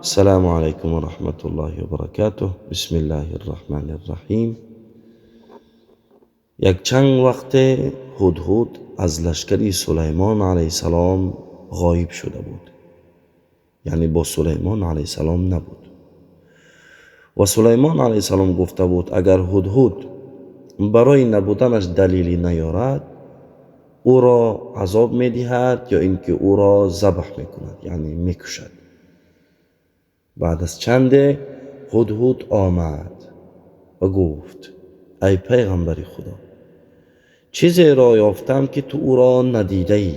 Ассалому алайкум ва раҳматуллоҳи ва баракатуҳ. Бисмиллаҳир раҳмонир раҳим. Якчанд вақте Ҳудҳуд аз лашкари Сулаймон алайҳиссалом ғоиб шуда буд, яъне бо Сулаймон алайҳиссалом набуд. Ва Сулаймон алайҳиссалом гуфта буд, агар Ҳудҳуд барои набуданаш далеле наёрад, ӯро азоб медиҳад ё ин ки ӯро забҳ мекунад, яъне мекушад. Баъд аз чанде Ҳудҳуд омад ва гуфт: ай пайғамбари Худо, чизеро ёфтам, ки ту ӯро надидаӣ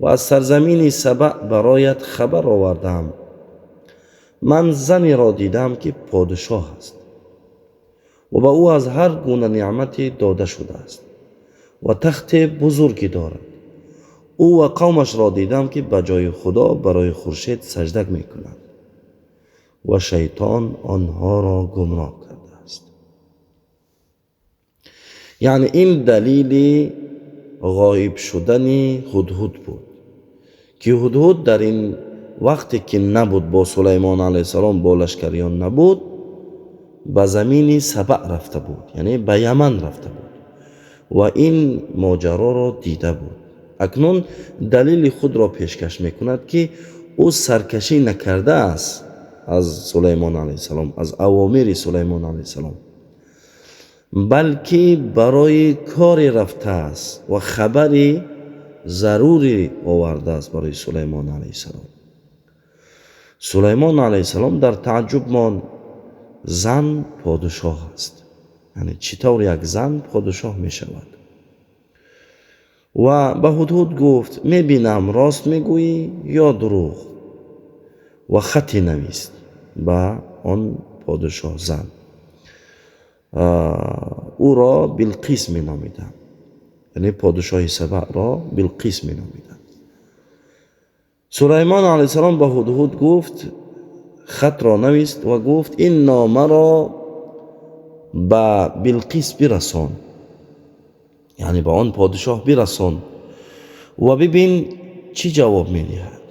ва аз сарзамини Сабаъ бароят хабар овардам. Ман занеро дидам, ки подшоҳ аст ва ба ӯ аз ҳар гуна неъмате дода шудааст ва тахти бузурге дорад. Ӯ ва қавмашро дидам, ки ба ҷои Худо барои хуршед сажда мекунанд ва шайтон онҳоро гумроҳ кардааст. Яъне ин далели ғоиб шудани Ҳудҳуд буд, ки Ҳудҳуд дар ин вақте ки набуд, бо Сулаймон алайҳиссалом, бо лашкариён набуд, ба замини Сабаъ рафта буд, яъне ба Яман рафта буд ва ин моҷароро дида буд. Акнун далели худро пешкаш мекунад, ки ӯ саркашӣ накардааст аз Сулаймон алайҳиссалом, аз авомири Сулаймон алайҳиссалом, балки барои коре рафтааст ва хабари зарурӣ овардааст барои Сулаймон алайҳиссалом. Сулаймон алайҳиссалом дар тааҷҷуб монд. Зан подшоҳ аст, яъне чӣ тавр як зан подшоҳ мешавад? Ва ба Ҳудҳуд гуфт: мебинам, рост мегӯӣ ё дурӯғ? Ва хате навист ба он подшоҳ зан. Ӯро Билқис меномиданд, яъне подшоҳи Сабаъро Билқис меномиданд. Сулаймон алайҳиссалом ба Ҳудҳуд гуфт, хатро навист ва гуфт: ин номаро ба Билқис бирасон, яъне ба он подшоҳ бирасон ва бибин чӣ ҷавоб медиҳад.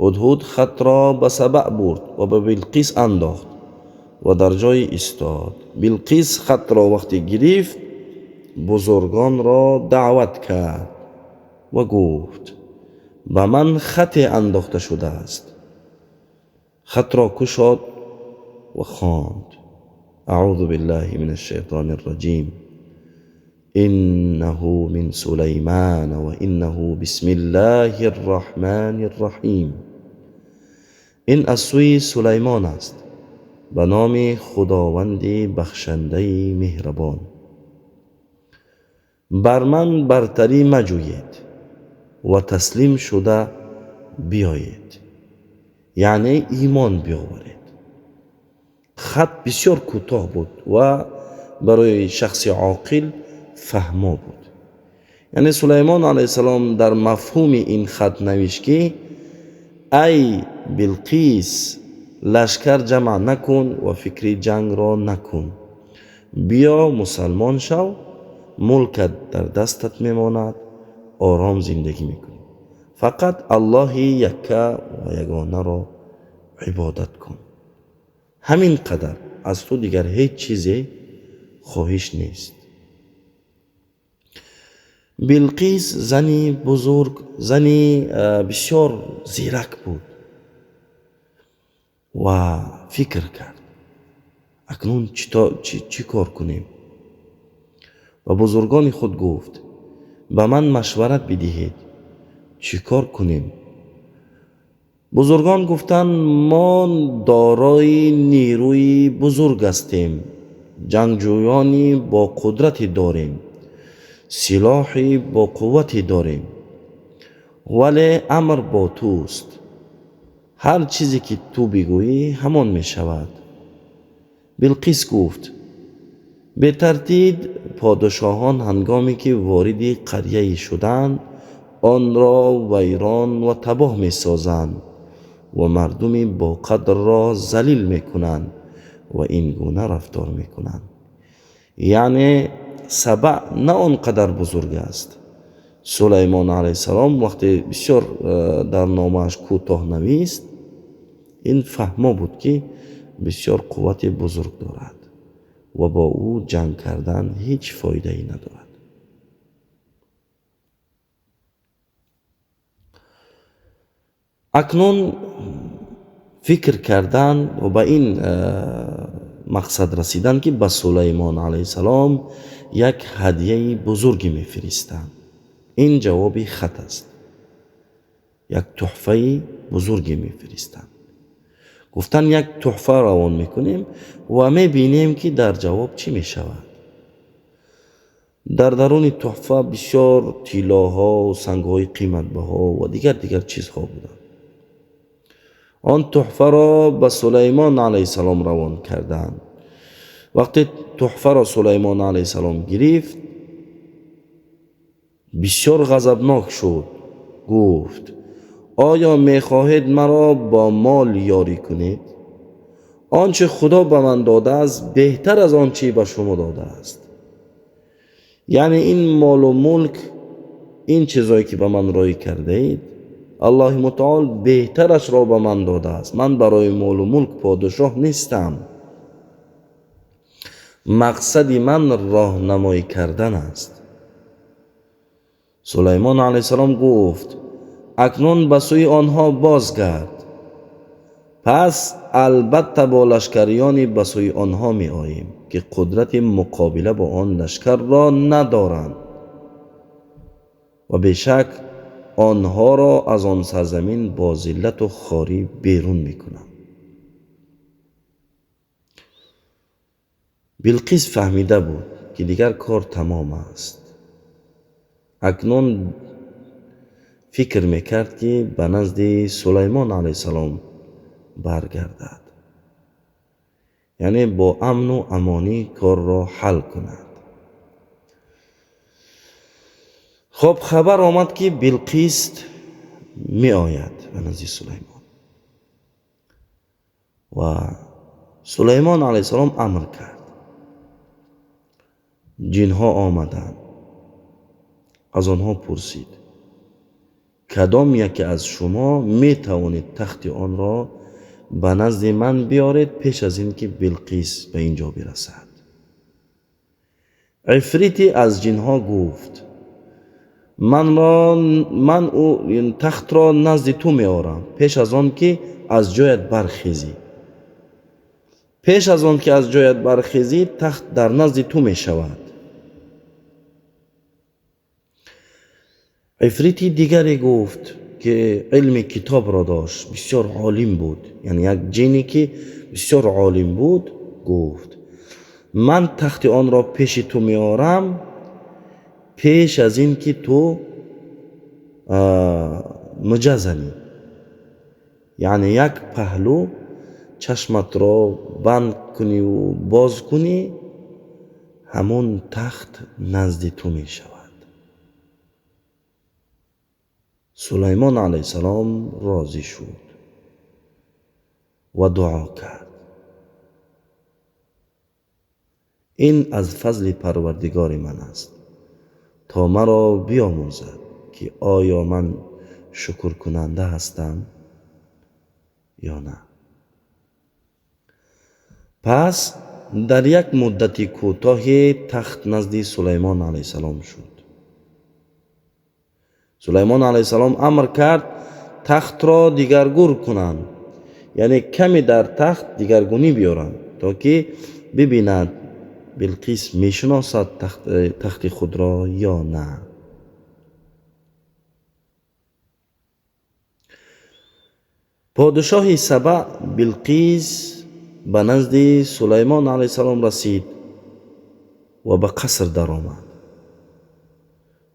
Ҳудҳуд хатро ба Сабаъ бурд ва ба Билқис андохт ва дар ҷое истод. Билқис хатро вақте гирифт, бузургонро даъват кард ва гуфт: ба ман хате андохта шудааст. Хатро кушод ва хонд: аъузу биллаҳи минаш шайтонир раҷим, иннаҳу мин Сулаймана ва иннаҳу бисмиллаҳир раҳмонир раҳим. Ин аз сӯи Сулаймон аст, ба номи Худованди бахшандаи меҳрабон. Бар ман бартарӣ маҷӯед ва таслим шуда биёед, яъне имон биёваред. Хат бисёр кӯтоҳ буд ва барои шахси оқил фаҳмо буд. Яъне Сулаймон алайҳиссалом дар мафҳуми ин хат навишт, ки ай Билқис, лашкар ҷамъ накун ва фикри ҷангро накун, биё мусалмон шав, мулкат дар дастат мемонад, ором зиндагӣ мекунӣ, фақат Аллоҳи якка ва ягонаро ибодат кун. Ҳамин қадар, аз ту дигар ҳеҷ чизе хоҳиш нест. Билқис зани бузург, зани бисёр зирак буд ва фикр кард: акнун чӣ кор кунем? Ба бузургони худ гуфт: ба ман машварат бидиҳед, чӣ кор кунем? Бузургон гуфтанд: мо дорои нерӯи бузург ҳастем, ҷангҷӯёни бо қудрате дорем, силоҳи бо қуввате дорем, вале амр бо туст, ҳар чизе ки ту бигӯӣ ҳамон мешавад. Билқис гуфт: бетардид подшоҳон ҳангоме ки вориди қаряе шуданд, онро вайрон ва табоҳ месозанд ва мардуми боқадрро залил мекунанд ва ин гуна рафтор мекунанд. Яъне Сабаъ на он қадар бузург аст. Сулаймон алайҳиссалом вақте бисёр дар номааш кӯтоҳ навист, Ин фаҳмо буд, ки бисёр қуввати бузург дорад ва бо ӯ ҷанг кардан ҳеҷ фоидае надорад. Акнун фикр кардан ва ба ин мақсад расидан, ки ба Сулаймон алайҳиссалом як ҳадияи бузурге мефиристанд. Ин ҷавоби хат аст. Як туҳфаи бузурге мефиристанд. Гуфтан як туҳфа равон мекунем ва мебинем, ки дар ҷавоб чӣ мешавад. Дар даруни туҳфа бисёр тиллоҳо, сангҳои қиматбаҳо ва дигар чизҳо буданд. Он туҳфаро ба Сулаймон алайҳиссалом равон карданд. Вақте туҳфаро Сулаймон алайҳиссалом гирифт, бисёр ғазабнок шуд. Гуфт: оё мехоҳед маро бо мол ёрӣ кунед? Он чӣ Худо ба ман додааст беҳтар аз он чӣ ба шумо додааст. Яъне ин молу мулк, ин чизое ки ба ман рой кардаед, Аллоҳи мутаол беҳтарашро ба ман додааст. Ман барои молу мулк подшоҳ нестам. Мақсади ман роҳнамоӣ кардан аст. Сулаймон алайҳиссалом гуфт: акнун ба сӯи онҳо бозгард, пас албатта бо лашкариёне ба сӯи онҳо меоем, ки қудрати муқобила бо он лашкарро надоранд ва бешак онҳоро аз он сарзамин бо зиллату хорӣ берун мекунанд. Билқис фаҳмида буд, ки дигар кор тамом аст. Акнун фикр мекард, ки ба назди Сулаймон алайҳиссалом баргардад, яъне бо амну амонӣ корро ҳал кунад. Хоб, хабар омад, ки Билқис меояд ба назди Сулаймон ва Сулаймон алайҳиссалом амр кард. Ҷинҳо омаданд, аз онҳо пурсид: кадом яке аз шумо метавонед тахти онро ба назди ман биёред пеш аз ин ки Билқис ба ин ҷо бирасад? Ифрите аз ҷинҳо гуфт: ман тахтро назди ту меорам пеш аз он ки аз ҷоят бархезӣ. Пеш аз он ки аз ҷоят бархезӣ, тахт дар назди ту мешавад. Ифрити дигаре гуфт, ки илми китобро дошт, бисёр олим буд, яъне як ҷине ки бисёр олим буд, гуфт: ман тахти онро пеши ту меорам пеш аз ин ки ту муҷа занӣ, яъне як паҳлӯ чашматро банд куниву боз кунӣ, ҳамон тахт назди ту мешавад. Сулаймон алайҳиссалом розӣ шуд ва дуо кард. Ин аз фазли Парвардигори ман аст, то маро биомӯзад, ки оё ман шукркунанда ҳастам ё на. Пас дар як муддати кӯтоҳе тахт назди Сулаймон алайҳиссалом шуд. Сулаймон алайҳиссалом амр кард тахтро дигаргур кунанд, яъне каме дар тахт дигаргунӣ биёранд, то ки бибинад Билқис мешиносад тахти худро ё на. Подшоҳи Саба Билқис ба назди Сулаймон алайҳиссалом расид ва ба қаср даромад.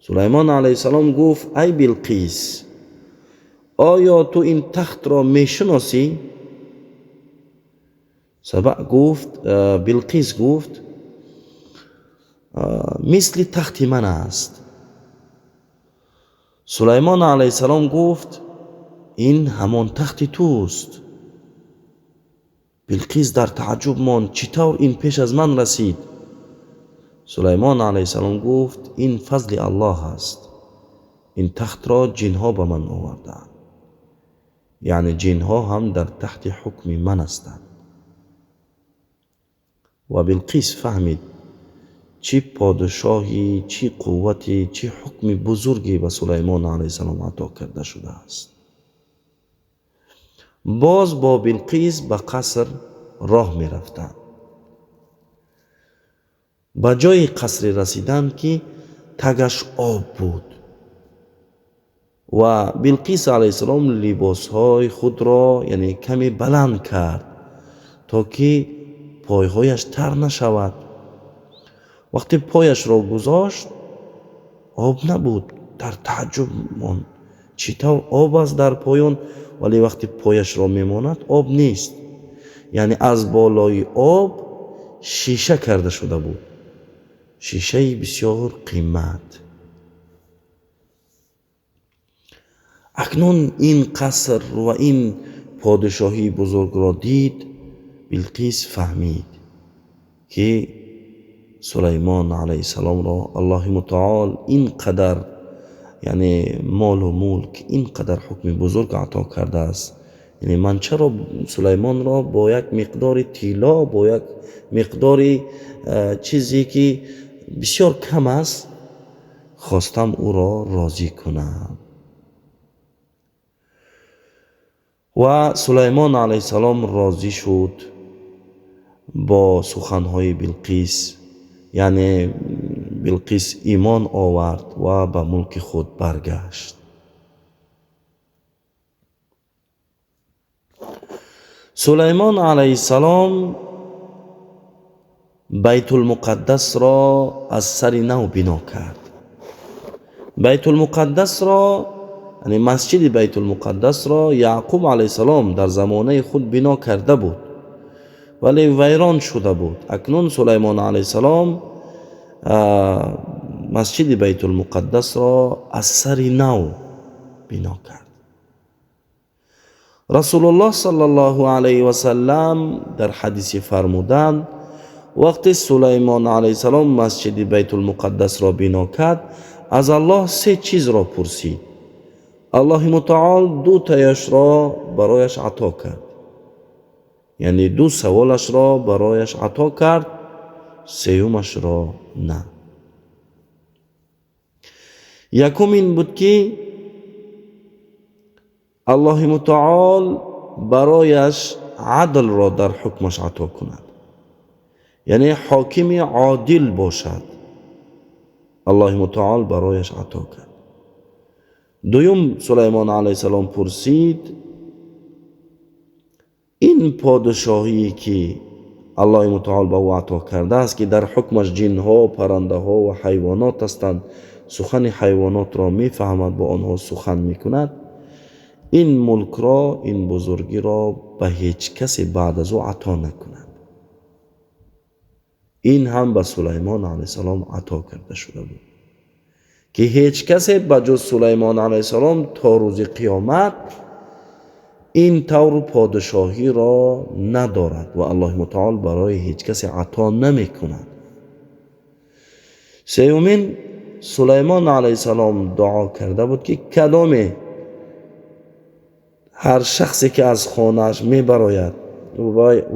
Сулаймон алайҳиссалом гуфт: ай Билқис, оё ту ин тахтро мешиносӣ? Саба гуфт, Билқис гуфт: мисли тахти ман аст. Сулаймон алайҳиссалом гуфт: ин ҳамон тахти туст. Билқис дар тааҷҷуб монд, чӣ тавр ин пеш аз ман расид? Сулаймон алайҳиссалом гуфт: ин фазли Аллоҳ аст, ин тахтро ҷинҳо ба ман овардаанд. Яъне ҷинҳо ҳам дар таҳти ҳукми ман ҳастанд. Ва Билқис фаҳмид, чӣ подшоҳӣ, чӣ қуввате, чӣ ҳукми бузурге ба Сулаймон алайҳиссалом ато карда шудааст. Боз бо Билқис ба қаср роҳ мерафтанд. Ба ҷои қасре расиданд, ки тагаш об буд ва Билқис алайҳиссалом либосҳои худро, яъне каме баланд кард, то ки пойҳояш тар нашавад. Вақте пояшро гузошт, об набуд. Дар таъаҷҷуб монд, чӣ тавр об аст дар поён, вале вақте пояшро мемонад, об нест. Яъне аз болои об шиша карда шуда буд, шишаи бисёр қимат. Акнун ин қаср ва ин подшоҳии бузургро дид, Билқис фаҳмид, ки Сулаймон алайҳиссаломро Аллоҳи мутаол ин қадар, яъне молу мулк, ин қадар ҳукми бузург ато кардааст. Яъне ман чаро Сулаймонро бо як миқдори тилло, бо як миқдори чизе ки бисёр кам аст, хостам ӯро розӣ кунам. Ва Сулаймон алайҳиссалом розӣ шуд бо суханҳои Билқис, яъне Билқис имон овард ва ба мулки худ баргашт. Сулаймон алайҳиссалом Байтулмуқаддасро аз сари нав бино кард. Байтулмуқаддасро, яъне масҷиди Байтулмуқаддасро Яъқуб алайҳиссалом дар замонаи худ бино карда буд, вале вайрон шуда буд. Акнун Сулаймон алайҳиссалом масҷиди Байтулмуқаддасро аз сари нав бино кард. Расулуллоҳ саллаллоҳу алайҳи васаллам дар ҳадисе фармуданд: вақте Сулаймон алайҳиссалом масҷиди Байтулмуқаддасро бино кард, аз Аллоҳ се чизро пурсид. Аллоҳи мутаол ду таяшро барояш ато кард, яъне ду саволашро барояш ато кард, сеюмашро на. Якум ин буд, ки Аллоҳи мутаол барояш адлро дар ҳукмаш ато кунад, яъне ҳокими одил бошад. Аллоҳи мутаол барояш ато кард. Дуюм, Сулаймон алайҳиссалом пурсид: ин подшоҳие ки Аллоҳи мутаол ба ӯ ато кардааст, ки дар ҳукмаш ҷинҳо, паррандаҳо ва ҳайвонот ҳастанд, сухани ҳайвонотро мефаҳмад, бо онҳо сухан мекунад, ин мулкро, ин бузургиро ба ҳеҷ касе баъд аз ӯ ато накунад. Ин ҳам ба Сулаймон алайҳиссалом ато карда шуда буд, ки ҳеҷ касе ба ҷуз Сулаймон алайҳиссалом то рӯзи қиёмат ин тавр подшоҳиро надорад ва Аллоҳи мутаол барои ҳеҷ касе ато намекунад. Сеюмин, Сулаймон алайҳиссалом дуо карда буд, ки кадоме ҳар шахсе ки аз хонааш мебарояд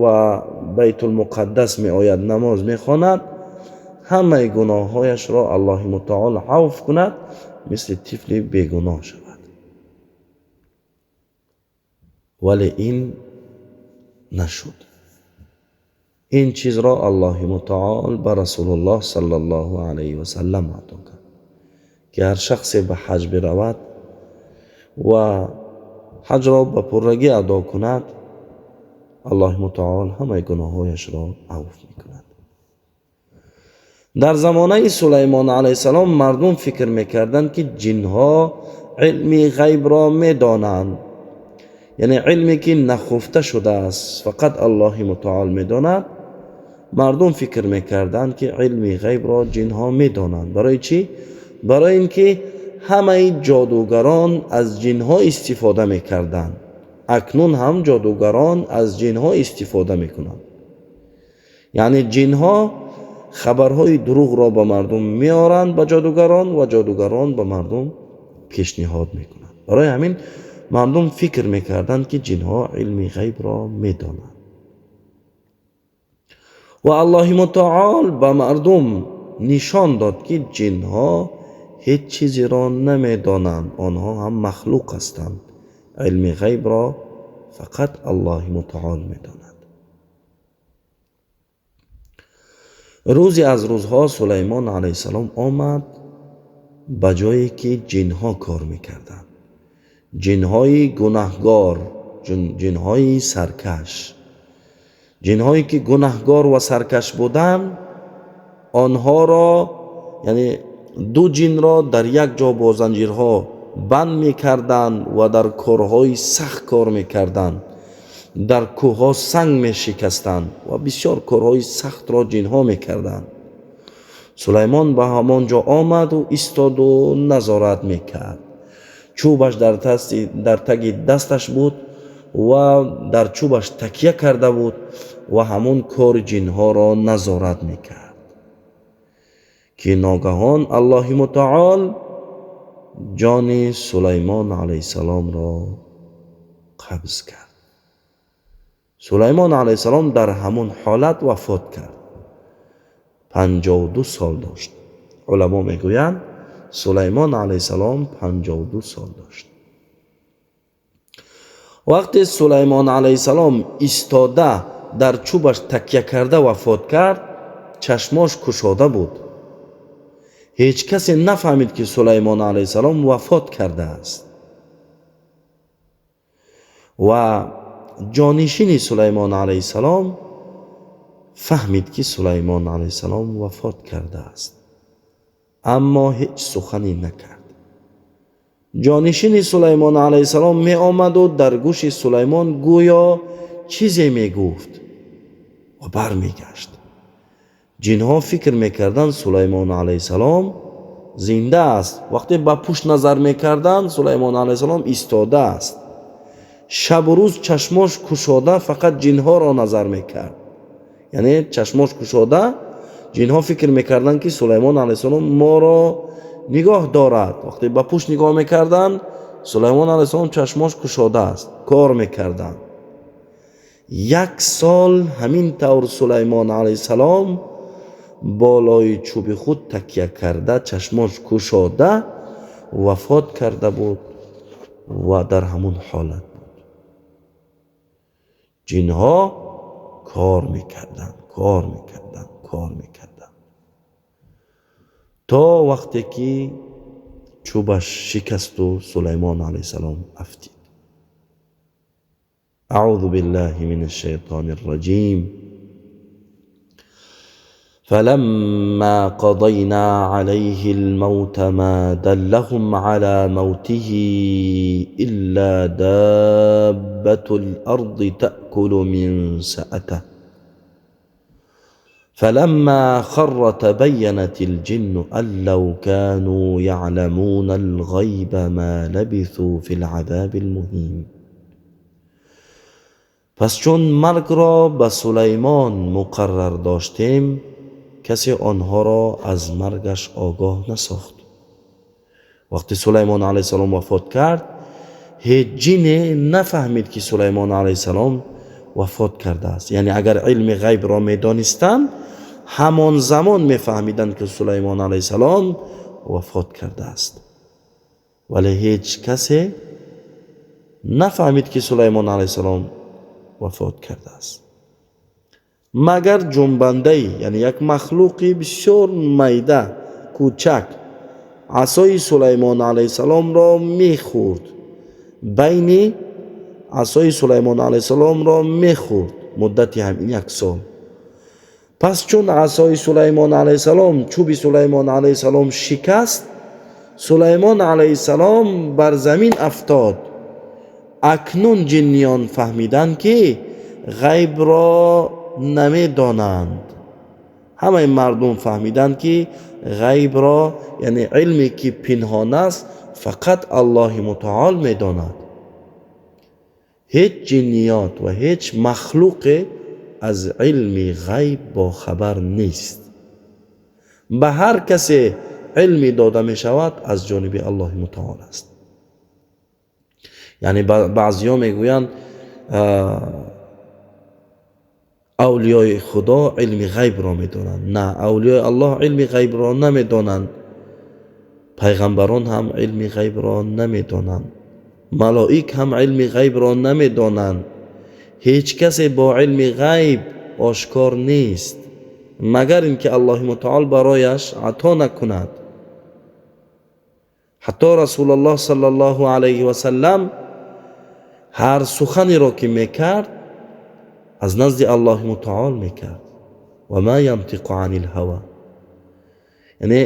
ва Байтулмуқаддас меояд, намоз мехонад, ҳамаи гуноҳҳояшро Аллоҳи мутаол авф кунад, мисли тифли бегуноҳ шавад. Вале ин нашуд. Ин чизро Аллоҳи мутаол ба Расулуллоҳ саллаллоҳу алайҳи васаллам ато кард, ки ҳар шахсе ба ҳаҷ биравад ва ҳаҷро ба пуррагӣ адо кунад, Аллоҳи мутаол ҳамаи гуноҳҳояшро авф мекунад. Дар замонаи Сулаймон алайҳиссалом мардум фикр мекарданд, ки ҷинҳо илми ғайбро медонанд, яъне илме ки нахуфта шудааст, фақат Аллоҳи мутаол медонад. Мардум фикр мекарданд, ки илми ғайбро ҷинҳо медонанд. Барои чӣ? Барои ин ки ҳамаи ҷодугарон аз ҷинҳо истифода мекарданд. Акнун ҳам ҷодугарон аз ҷинҳо истифода мекунанд. Яъне ҷинҳо хабарҳои дурӯғро ба мардум меоранд, ба ҷодугарон, ва ҷодугарон ба мардум пешниҳод мекунанд. Барои ҳамин Мардум фикр мекарданд, ки ҷинҳо илми ғайбро медонанд. Ва Аллоҳи мутаол ба мардум нишон дод, ки ҷинҳо ҳеҷ чизеро намедонанд, онҳо ҳам махлуқ ҳастанд. Илми ғайбро фақат Аллоҳи мутаол медонад. Рӯзе аз рӯзҳо Сулаймон алайҳиссалом омад ба ҷое ки ҷинҳо кор мекарданд. Ҷинҳои гунаҳгор, ҷинҳои саркаш. Ҷинҳое ки гунаҳгор ва саркаш буданд, онҳоро, яъне ду ҷинро дар як ҷо бо занҷирҳо банд мекарданд ва дар корҳои сахт кор мекарданд. Дар кӯҳҳо санг мешикастанд ва бисёр корҳои сахтро ҷинҳо мекарданд. Сулаймон ба ҳамон ҷо омаду истоду назорат мекард. Чӯбаш дар таги дасташ буд ва дар чӯбаш такя карда буд ва ҳамон кори ҷинҳоро назорат мекард, ки ногаҳон Аллоҳи мутаол ҷони Сулаймон алайҳиссаломро қабз кард. Сулаймон алайҳиссалом дар ҳамон ҳолат вафот кард. 52 сол дошт. Уламо мегӯянд, Сулаймон алайҳиссалом 52 сол дошт. Вақте Сулаймон алайҳиссалом истода дар чӯбаш такя карда вафот кард, чашмош кушода буд. Ҳеҷ касе нафаҳмид, ки Сулаймон алайҳиссалом вафот кардааст. Ва ҷонишини Сулаймон алайҳиссалом фаҳмид, ки Сулаймон алайҳиссалом вафот кардааст, аммо ҳеҷ сухане накард. Ҷонишини Сулаймон алайҳиссалом меомаду дар гӯши Сулаймон гӯё чизе мегуфт ва бармегашт. Ҷинҳо фикр мекарданд, Сулаймон алайҳиссалом зинда аст. Вақте ба пушт назар мекарданд, Сулаймон алайҳиссалом истодааст. Шабу рӯз чашмош кушода фақат ҷинҳоро назар мекард. Яъне чашмош кушода ҷинҳо фикр мекарданд, ки Сулаймон алайҳиссалом моро нигоҳ дорад. Вақте ба пушт нигоҳ мекарданд, Сулаймон алайҳиссалом чашмош кушода аст, кор мекарданд. Як сол ҳамин тавр Сулаймон алайҳиссалом болои чӯби худ такя карда, чашмош кушода вафот карда буд ва дар ҳамон ҳолат буд. Ҷинҳо кор мекарданд, кор мекарданд, кор мекарданд, то вақте ки чӯбаш шикасту Сулаймон алайҳиссалом афтид. Аъузу биллаҳи минаш шайтонир раҷим. فلما قضينا عليه الموت ما دلهم على موته إلا دابة الأرض تأكل من سأته فلما خر تبينت الجن أن لو كانوا يعلمون الغيب ما لبثوا في العذاب المهين. پس چون مرگ را به سلیمان مقرر داشتیم، کسی آنها را از مرگش آگاه نساخت. وقتی سلیمان علیه السلام وفات کرد، هیچ جنی نفهمید که سلیمان علیه السلام وفات کرده است. یعنی اگر علم غیب را میدانستند، همان زمان میفهمیدند که سلیمان علیه السلام وفات کرده است. ولی هیچ کسی نفهمید که سلیمان علیه السلام وفات کرده است، مگر جنبنده‌ای، یعنی یک مخلوقی بسیار میده کوچک، عصای سلیمان علیه السلام را میخورد. بین عصای سلیمان علیه السلام را میخورد مدتی همین یک سال. پس چون عصای سلیمان علیه السلام، چوب سلیمان علیه السلام شکست، سلیمان علیه السلام بر زمین افتاد. اکنون جنیان فهمیدند که غیب را نمیدانند. همه مردم فهمیدند که غیب را، یعنی علمی که پنهان است، فقط الله متعال میداند. هیچ جنیات و هیچ مخلوق از علم غیب با خبر نیست. به هر کسی علمی داده می شود از جانب الله متعال است. Яъне баъзиҳо мегӯянд, авлиёи Худо илми ғайбро медонанд. На, авлиёи Аллоҳ илми ғайбро намедонанд, пайғамбарон ҳам илми ғайбро намедонанд, малоик ҳам илми ғайбро намедонанд. Ҳеҷ касе бо илми ғайб ошкор нест, магар инки Аллоҳи мутаол барояш ато накунад. Ҳатто Расулуллоҳ саллаллоҳу алайҳи васаллам ҳар суханеро ки мекард, аз назди Аллоҳи мутаол мекард. Ва ма янтиқу анил ҳава, яъне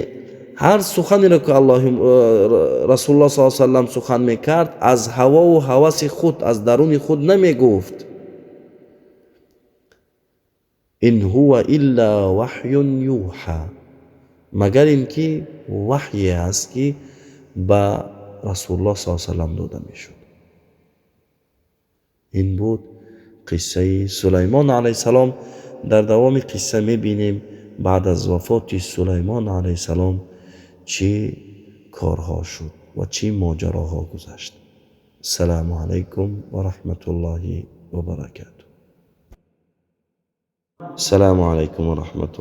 ҳар суханеро ки Аллоҳ Расулуллоҳ саллаллоҳу алайҳи васаллам сухан мекард, аз ҳавову ҳаваси худ, аз даруни худ намегуфт. Ин ҳува илла ваҳюн юҳа, магар ин ки ваҳйе аст, ки ба Расулуллоҳ саллаллоҳу алайҳи васаллам дода мешуд. Ин буд қиссаи Сулаймон алайҳиссалом. Дар давоми қисса мебинем, баъд аз вафоти Сулаймон алайҳиссалом чӣ корҳо шуд ва чӣ моҷароҳо гузашт. Ассалому алайкум ва раҳматуллоҳи ва баракатуҳ. Ассалому алайкум ва раҳматуллоҳи.